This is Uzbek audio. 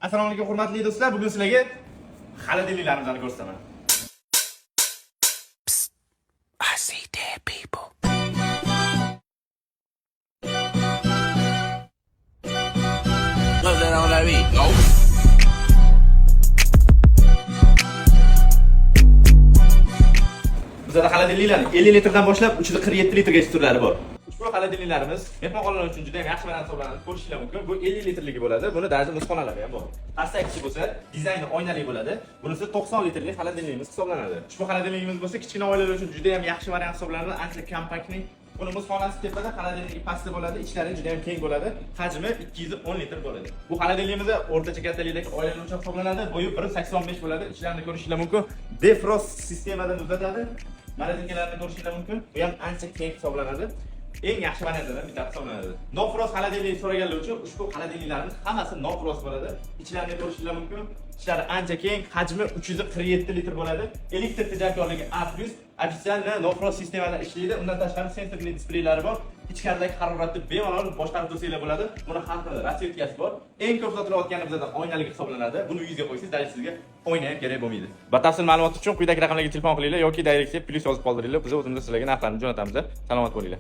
Assalomu alaykum, hurmatli do'stlar. Bugun sizlarga холодильник larimizni ko'rsataman. I see dead people. Put that on that beat. Go. Bizada холодильник lar 50 litrdan boshlab 347 litrgacha turlari bor. Ushbu холодильник larimiz mehmonxonalar uchun juda ham yaxshi variant hisoblanadi. Ko'rishinglar mumkin. Bu 50 litrligi bo'ladi. Buni даже muzxonalari ham bor. Pastdagisi bo'lsa, dizayni oynali bo'ladi. Bunisi 90 litrli холодильник imiz hisoblanadi. Ushbu холодильник imiz bo'lsa, kichkina oilalar uchun juda ham yaxshi variant hisoblanadi. Ancha kompaktli. Buni muzxonasi tepada, холодильник i pastda bo'ladi, ichlari juda ham keng bo'ladi. Hajmi 210 litr bo'ladi. Bu холодильник imiz o'rtacha kattalikdagi oilalar uchun hisoblanadi. Bo'yi 1.85 bo'ladi. Ichlarini ko'rishinglar mumkin. Defrost sistemadan uzatadi. Морозилка larni ko'rishinglar mumkin. Bu ham ancha keng hisoblanadi. Eng yaxshi variantlardan bittasi hisoblanadi. No frost холодильник so'raganlar uchun ushbu холодильник larimiz hammasi no frost bo'ladi. Ichlarini ko'rishinglar mumkin. Ichlari ancha keng, hajmi 347 litr bo'ladi. Elektr tejamkorligi A+, официально no frost sistemada ishlaydi. Undan tashqari sensorli displeylari bor. Ichkaridagi haroratni bemalol boshqarib tursanglar bo'ladi. Buni har xil расцветка si bor. Eng ko'p sotilayotgani bizada oynaligi hisoblanadi. Buni uyingizga qo'ysangiz, даже sizga oyna ham kerak bo'lmaydi. Batafsil ma'lumot uchun quyidagi raqamlarga telefon qilinglar yoki direktga plyus yozib qoldiringlar. Biz o'zimiz sizlarga narxlarni jo'natamiz. Salomat bo'linglar.